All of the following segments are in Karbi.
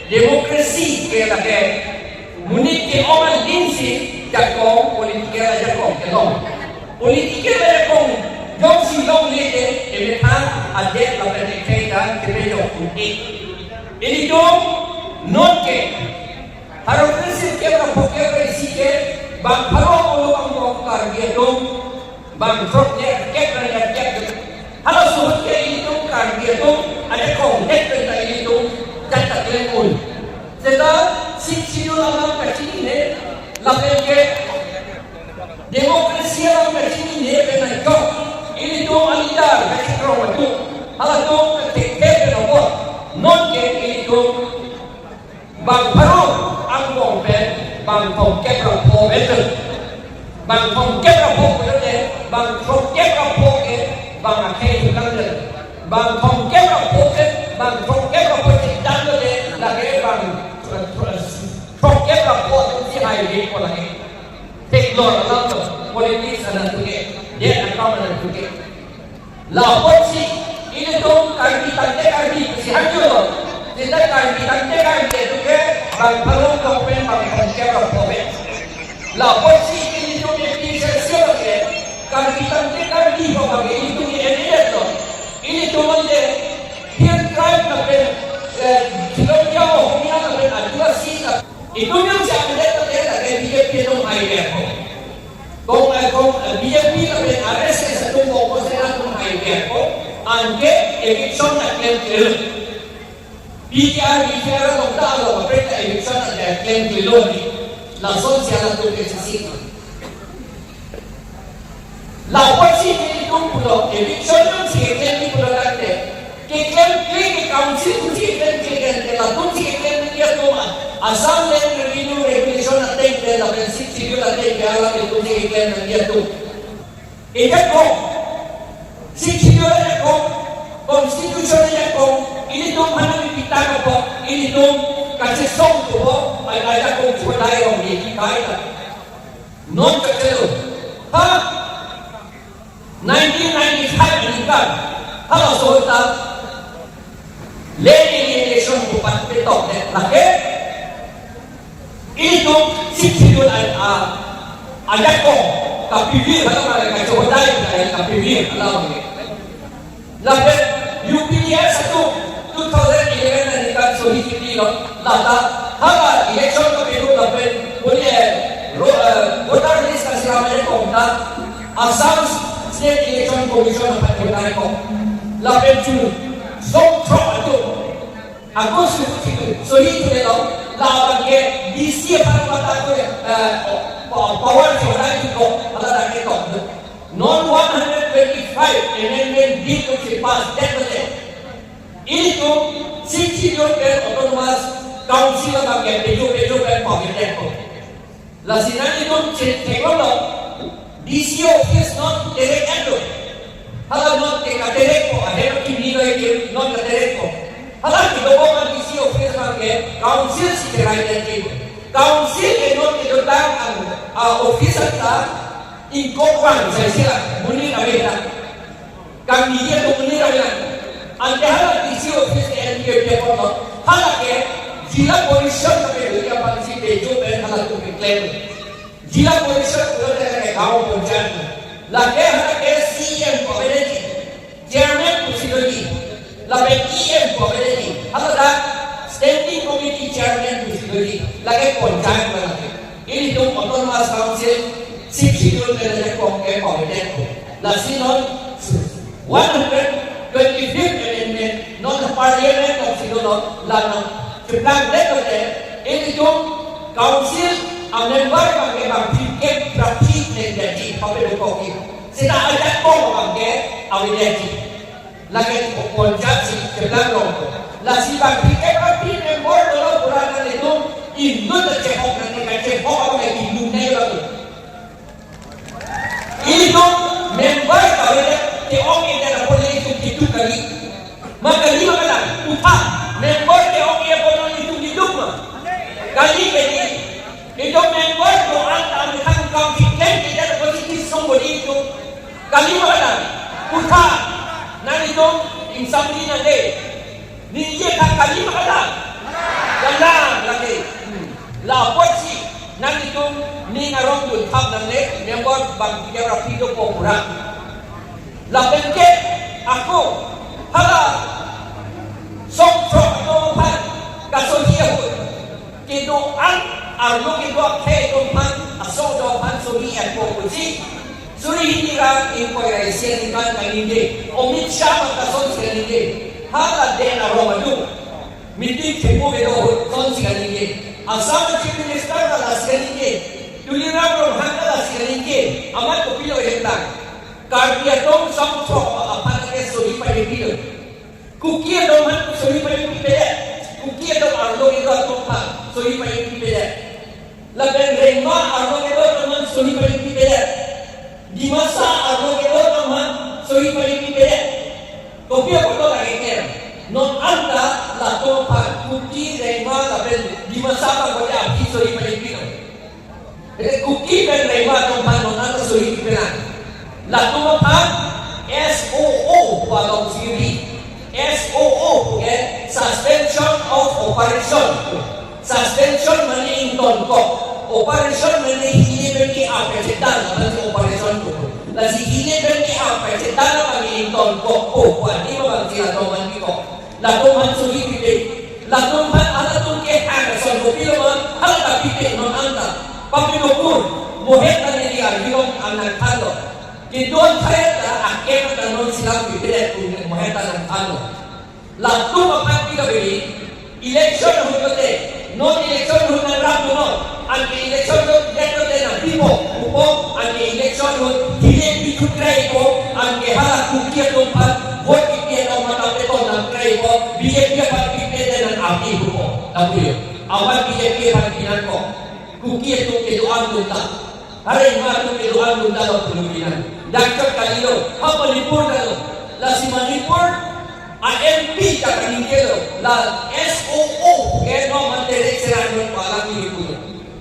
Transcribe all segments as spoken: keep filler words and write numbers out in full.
Democracy ke lake monit ke-ong adim si jakong, political ajakong kelong. Political ajakong jongsi longle te emethang adet lapen ekhei ta kepejok un-e. Ilitum non ke pharo kre-sirkep ra phongokep ra isi ke bang pharo pulo angbong Karbi atum bang throknerkep ra nerkep. Halaso ahut ke ilitum Karbi atum ajakong det pen ta ilitum jat ta klem un. Seta Sixth Schedule alam kachinine lapen ke democracy alam kachinine pen ajok ilitum a-leader kachikrong atum, halatum kathekthe pen apot non ke ilitum bang pharo angbong pen bang thomkep ra pho betul. Bang thomkep ra pho betul, bang thomkep ra pho ke bang akhei tukang betul. Bang thomkep ra pho ke bang thomkep ra pho chedam betul, lake bang thomkep ra pho atum si hai le pho lake. Theklong alam to, politics anan tuke, dia akam anan tuke. Lapusi ilitum Karbi tangte Karbi pusi hangjo lo. Seta Karbi tangte Karbi atum ke bang pharo angbong pen bang thomkep ra pho be. Lapusi ilitum ke pisa sio ke Karbi tangte Karbi ko bang ilitum ke enemies lo. Ilitum ke hate crime lapen, eh, Tilonya, Ohomia lapen Adivasi lapen itum jongsi avedet te lake BJP atum hai ke ko. Kong, eh, kong, eh, BJP lapen RSS atum ko ko sera atum hai ke ko. Anke eviction ta klemkle. PGR, VGR along ta along kaprek ta eviction ta klemkle lo ni. Lasonsi halatum ke sisi. Lapusi ilitum pulo, eviction jongsi keklemji pulo tangte, keklemkle ke council atumsi keklemkle ke, ke latumsi keklem nangji atum a, Assam Land Revenue Regulation ateng ke lapen Sixth Schedule ateng ke halatum si keklem nangji atum. Ejakong, Sixth Schedule ejakong, constitution ejakong, ilitum mane mi pitang apot, ilitum kachesong tubo, ai ajakong chuba dai ong di kai ta. Non kachelo. Ha? Nineteen ninety-five aningkan. Halaso ahut ta. Late election bupat petok de. Lake. Ilitum Sixth Schedule a, a, ajakong. Kapivir hala mane kachohodai kapivirlo mane. Lapen UPDS atum two thousand eleven aningkan sohi chiti lo, lata hala election kapedun lapen puni, eh, ro-, eh, voter list kasiram ajakong ta Assam State Election Commission aphan voter ko. Lapen chu song throk atum August chiti sohi chiti lo, labang ke DC aphan mata ko, eh, pa-, power chodai ko, hala dake to. Non one hundred twenty-five amendment bill to si pass det mate. Ilitum Sixth Schedule pen autonomous council abang ke pejo pejo pen pavir det ko. Lasi nanglitum che theklonglo, DC office non terek ando. Hala non ke katerek ko, ahem kimi lo ke non katerek ko. Hala kedobom a DC office abang ke council si cherai det ke. Council ke non kedotang an, a, office ta ingkok vang sai sila, monit ave ta. Kangni dia tu monit ave ta. Ante hala DC office ke N P P apot lo. Hala ke Zilla Parishad ke dia aphan si pejo pen halatum keklem. Zilla Parishad pulote lake gaon panchayat. Lake hala ke CEM ko avedet ji. Chairman pusi doji. Lapen EM ko avedet ji. Hala ta standing committee chairman pusi doji. Lake panchayat lake. Ilitum Autonomous Council Sixth Schedule pen ajakong ke pavir det ko. Lasi non one hundred twenty-fifth amendment non parliament of Sixth Schedule non la non cheplang det ko te. Ilitum council a member abang ke bang phlikep ra phli neng det ji pape dokok ke. Seta ajakong abang ke avedet ji. Lake ko panchayat si cheplang rong ko. Lasi bang phlikep ra phli member dolo pura nanglitum inut ta chehok nangji, kachehok abang ke inut nai lo. Ilitum member kave ke-ong-e det apot ilitum keduk kali. Ma kali ma kalang, utha. Member ke-ong-e apot ilitum keduk ma. Kali kali. Itum member do-an ta methang kam si klem ke det apot si kesung bodi itum. Kali ma kalang. Utha. Nanglitum ingsamri nangde. Ningje tha kali ma kalang. Kalang Lapusi nanglitum ning arong dun thap nangne, member bang tiga rapi do po pura. Lapen ke ako hala songthrok atum aphan kasohi ahut kedo-an arlo kedo akhei atum aphan, aso do aphan sohi ako pusi suri hini ra ingkoi ra isi aningkan kaningje, Amit Shah bang kason si kaningje, hala den arong adung meeting thepo kedo ahut son si kaningje. Assam Chief Minister ta lasi kaningje. Tuliram Ronghang ta lasi kaningje. Amat kopilo hemtang? Karbi atum songthrok aphan ke sohi pajirpi lo. Kuki atum aphan sohi pajirpi pedet. Kuki atum arlo kedo atum aphan sohi pajirpi pedet. Lapen Rengma arlo kedo atum aphan sohi pajirpi pedet. Dimasa arlo kedo atum aphan sohi pajirpi pedet. Kopi apot lake ker? Non anta latum aphan Kuki, Rengma lapen Dimasa abangphutin aphi sohi pajirpi lo. Ete Kuki pen Rengma atum aphan non anta sohi pajirpi pelang. Latum aphan S O O pu along siri. S O O ke Suspension of Operation. Suspension mane ingtonkok. Operation mane hile pen ke-ap kachedan, lapen operation tu. Lasi hile pen ke-ap kachedan mane ingtonkok. O, pu adi ma bang sila toman biko. Latum aphan sohi pipe. Latum aphan halatum ke hang ason kopilo ma, hala ta pipe non anta. Papi dokur, mohet ta neli arjulong ang nangthanlo. Kedon thai ta akem ta non silang pipe le kum mohet ta nangthanlo. Latum aphan pi kabeli, election ahut lote, non election ahut nangrap dunnon, anke election ahut det lote nangpipo, pupo, anke election ahut hile pithu krei po, anke hala Kuki atum aphan vote kipi atum aphan peton nang krei po, B J P aphan pipe te nang api pupo, tapi amat B J P aphan pinangkok. Kuki atum kedo-an dun ta. Are ma atum kedo-an dun ta lo pulubinan. Dakchot kalilo, ha Manipur ta lo. Lasi Manipur a M P ta kaningje lo. La S O O ke non ma Terek Serang non pu alam ni pulo.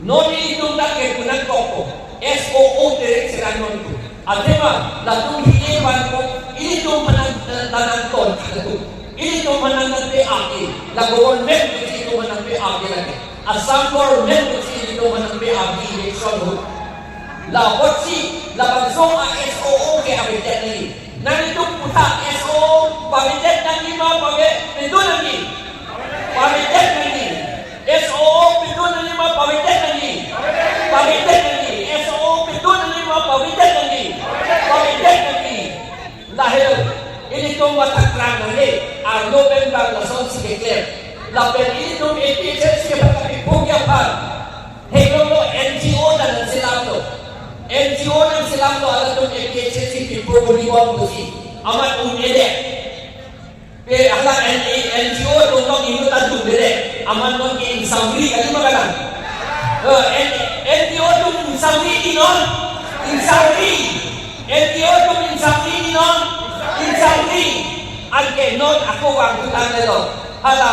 Non ilitum ta ke punangkok ko. S O O Terek Serang non pu. Athema latum hile van ko, ilitum aphan nang, nang, nangton latum. Ilitum aphan nangpe ake, la government ke ilitum aphan nangpe ake lake. Assam government ke ilitum aphan nangpe ake election ahut. Lapotsi labangso a S O O ke avedet nangji. Nanglitum puthot S O O pavedet nangji ma pave, pedun nangji? Pavedet nangji. S O O pedun nangji ma pavedet nangji? Pavedet nangji. S O O pedun nangji ma pavedet nangji? Pavedet nangji. Lahelo, ilitum mathak rang nangne, arlo pen bang lason si keklem. Lapen ilitum A P H L C aphan kapiphongji aphan, heklong lo N G O ta nangselamlo. N G O nangselamlo, halatum A P H L C pipo boni bom pusi. Amat un-edet. Pe hala N, N G O atum non inut atum bede. Amat non ke insangri kali ma kalang. Eh, N, N G O atum insangri di non. Insangri. N G O atum insangri di non. Insangri. Anke non ako vangthu tanglo. Hala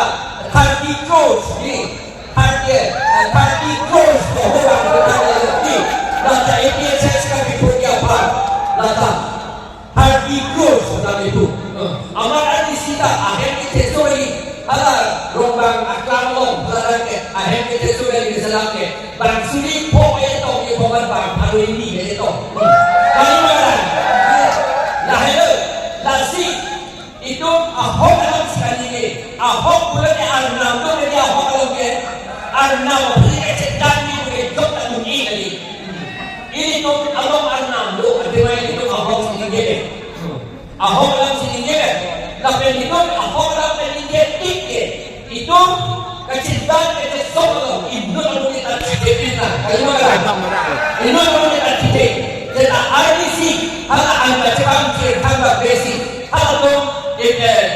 thirty crores di. Thirty, eh, thirty crores di ako vangthu tanglo di. Lata A P H L C kapiphongji aphan. Lata. Thirty crores kami tu. Eh, amat adi sita ahem ke thesori, hala Rongbang aklam along, hala ke ahem ke thesori ke selam ke. Bang suri pho ke to, ke pho bang bang pharoi ni ke to. Kali mana? Lahelo, lasi, itum ahok alam si kaningje, ahok pulote Arnam do ke ahok alam ke. Arnam pulote chetan ni ke jok ta dungi kali. Ilitum along Arnam do, athema ilitum ahok si ningje. Ahok alam si ningje. Lapen ilitum ahok alam pen ningje tik ke. Itum kachinta kachesong along, inut amonit ta chithe pina. Kali ma kalang? Inut amonit ta chithe. Jeta R D C, hala an kachebang chirthang ba besi. Halatum, eh, eh,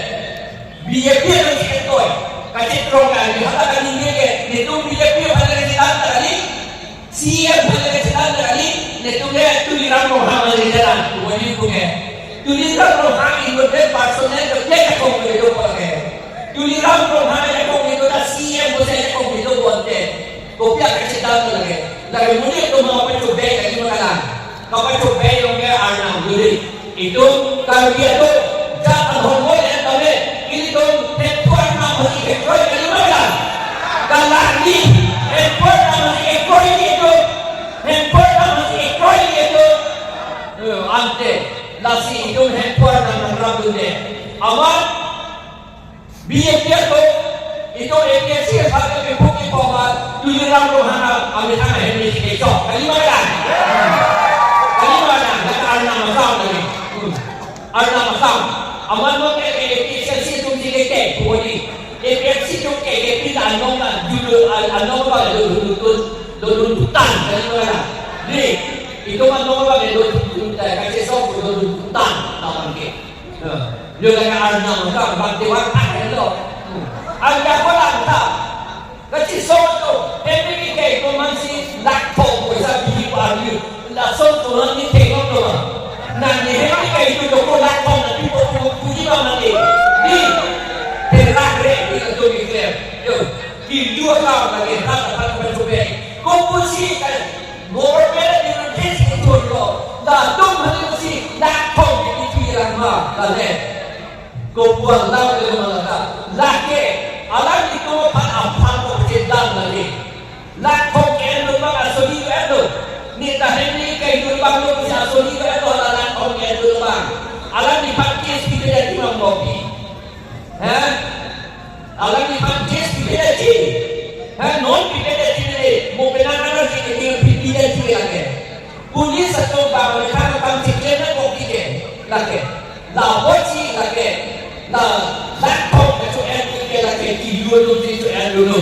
B J P along si ketoi. Kachitrong kali, hala kaningje ke. Netum B J P aphan kachitang kali. C E M aphan le kachethan kali, netum le Tuliram Ronghang le kachethan, wali pu ke. Tuliram Ronghang inut le personal ke play ka kong le do pa ke. Tuliram Ronghang le kong le do ta C E M ko se le kong le do bonte. Kopi akachethan lake. Lake muni atum ma pachobei kali ma kalang. Kapachobei along ke Arnam duli. Itum Karbi atum, jat ahormu le tame, ilitum hemphu Arnam hati hemphu kali ma kalang. Kalang ni, hemphu Arnam Lasi itum hemphu arnam nangrapdunde. Amat B J P atum itum A P H L C aphan kepu kepu amat Tuliram Ronghang amethang ahem ni kechok. Kali ma dang? Kali ma dang? Lake arnam asam lake. Hmm. Arnam asam. Amat mo ke A P H L C atum si ke ke pudi. A P H L C atum ke ke pin anong na julu an-, anong ba do do do do do do tan kali ma dang. Ni, itum anong ba do do do tan kachesong do do do tan ta bang ke. Eh, yo lake arnam asam bang te wan thang lo. An ya ko lang ta. Kachesong atum, hembi ke itum mansi lakh thom poisa bidi pa arju. Lason tulang ni thengok lo. Nang ni hembi ke itum doko lakh thom na pipo pu-, puji ba mati. Di, therak re, di atum ni klem. Yo, kilu akam lagi, rat apan apan supe. Kopusi kan, government di nanti si thun lo. Latum hari si lakh thom ni pipi lang ma, lale. Kopuan lam le malata. Lake, alanglitum aphan aphan ko chedan lake. Lakh thom ke-en dun bang asodi ke-en dun. Neta hembi ke-en dun bang lo si asodi ke-en dun, lakh thom ke-en dun bang. Alangliphan case pipedet ji ma mo pi. Ha? Alangliphan case pipedet ji. Ha? Non pipedet ji le. Mo penang nang si ke pipedet ji lake. Police atum bang le kan bang cheklem na kok ke lake. La bochi lake. La lakh thom kecho-en ke lake, kilu atum si cho-en dulu.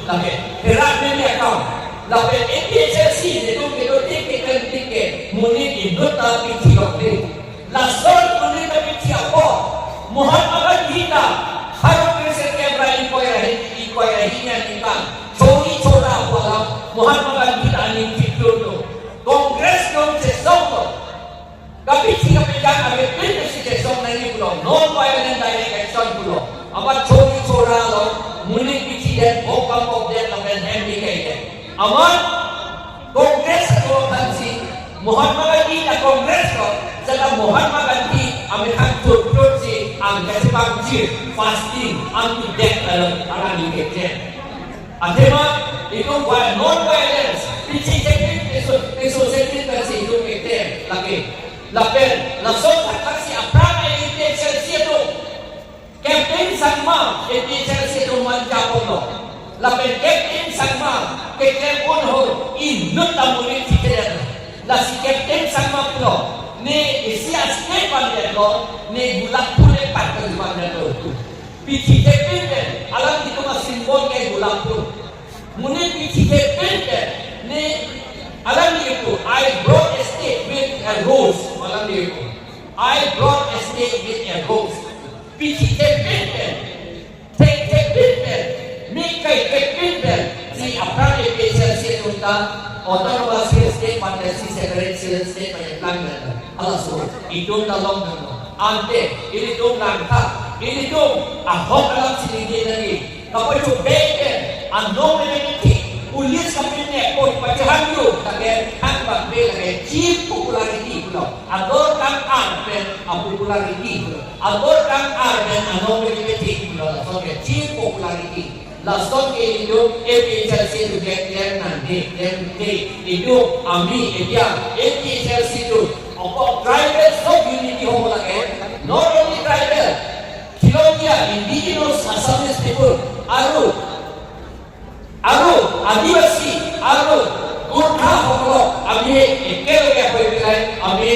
Lake. Therak meme akam. Lapen A P H L C netum kedo tik ke kan tik ke. Monit inut ta pithi lok de. Lason monit ta pithi apo. Mahatma Gandhi ta Bharat Christian Camp ra ingkoi ra hini, ingkoi ra hini an ingkang. Chori chora apo alam Mahatma Gandhi ta aning chiplo to. Congress atum chesong to. Kapithi kapejang ave pin si chesong nangji pulo. Non violent direct action pulo. Amat chori chora lo, monit pithi det, bom pam pok det, lapen hembi ke det. Amat Congress atum aphan si, Mahatma Gandhi ta Congress lo, seta Mahatma Gandhi amethang thurthur si, ang kachepangchir, fasting, ang to death along, arani keklem. Athema, itum vi-, non violence, pithi chepin, piso, piso chepin pensi itum keklem lake. Lapen, lason thakthak si aphrang A P H L C atum. Captain Sangma, A P H L C atum man japon lo. Lapen Captain Sangma, keklem un ho, inut ta monit si keklem. Lasi Captain Sangma pulo, ne isi a-state pandetlo, ne Gulabpur le pat kali pandetlo. Pithi chepin pen, alanglitum a-symbol ke Gulabpur. Monit pithi chepin pen, ne alangli pu, "I brought a state with a rose," alangli pu. "I brought a state with a rose." Pithi chepin pen, thek chepin pen, mi kai chepin pen, si aphrang A P H L C atum ta, autonomous hill state, pan si separate hill state, pan plan pen. Halaso, itum ta long dun. Ante, ilitum langtha, ilitum ahok alam si ningje nangji. Kapacho bek pen, anong le nangji, police kapin ne, koi pachehang yo, lake, hang bang be lake, cheap popularity pulo. Ador kang-ar pen, a popularity pulo. Ador kang-ar pen, anong le nangji pulo, lason ke, cheap popularity. Lason ke itum A P H L C atum keklem nangji, klemkle. Itum ami India, A P H L C atum, apot tribal sob unity hobo lake. Not only tribal, Khilonjia, indigenous Assamese people, aru, aru, Adivasi, aru, Gorkha hoklo, ami ekelage hoi pelai, ami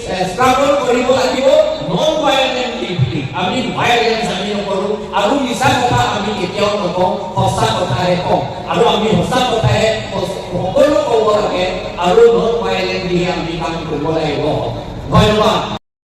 eh, struggle koribo lagibo, non violently, ami violence ami nokoru, aru misa kotha ami ketiao nokong, hosa kotha he kong, aru ami hosa kotha he, hos-, hokolo kobo lage, aru non violently ami kam koribo lagibo. Dhonyobad.